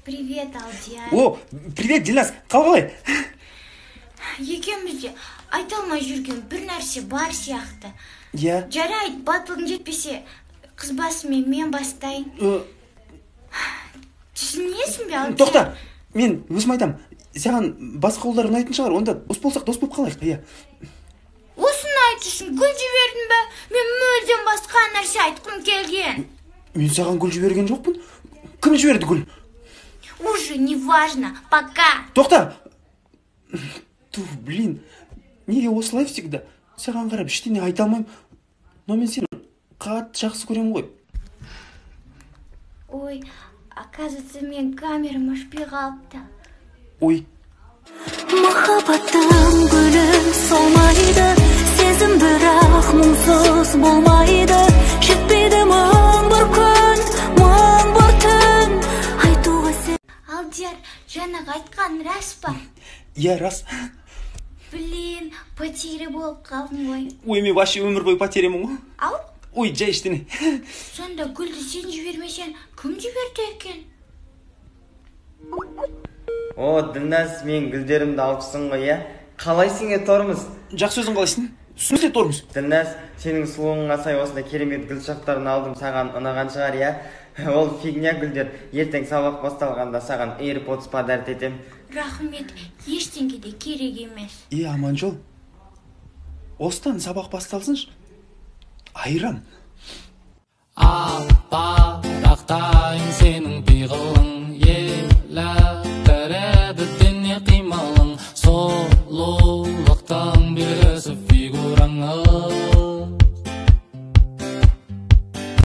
Привет, Алдияр. О, привет, Дильназ, қал қалай? Екеумізде айта алмай жүрген бір нәрсе бар сияқты. Иә. Жарайды, батылың жетпесе, қыз басымен мен бастайын. Түсінесің бе, Алдияр? Тоқта, мен өзім айтам. Саған басқа ұлдар ұнайтын шығар, онда дос болсақ, дос болып қалайық, иә. Осыны айту үшін гүл жібердің бе? Мен мүлдем басқа нәрсе айтқым келген. Мен саған гүл жіберген жоқпын. Кім жіберді гүл? Уже не важно, пока. Тоқта! Ту, блин, неге осылай всегда? Саған қарап ештеңе айта алмаймын. Но мен сені қатты жақсы көремін ғой. Ой, оказывается, мен камерам өшпей қалыпты. Ой. Махаббаттың гүлі солмайды, сезім бірақ мұңсыз болмайды. Жетпейді мың бір күн, мың бір түн айтуға сен. Алдияр, жаңағы айтқан рас па? Иә, рас. Блин, потеря болып қалдым ғой. Ой, мен вообще өмір бойы потерямын ғой. Ау? Ой, жай ештеңе. Сонда гүлді сен жібермесең, кім жіберді екен? О, Ділназ, мен гүлдерімді алыпсың ғой, иә? Қалайсың, е, тормыз? Жақсы, өзің қалайсың? В смысле тормыз? Ділназ, сенің сұлуыңа сай осындай керемет гүл шоқтарын алдым, саған ұнаған шығар, иә? Ол фигня гүлдер. Ертең сабақ басталғанда саған AirPods подарить етем. Рахмет, ештеңе де керек емес. Е, Аманжол, осыдан сабақ басталсыншы. Айран. Аппақ.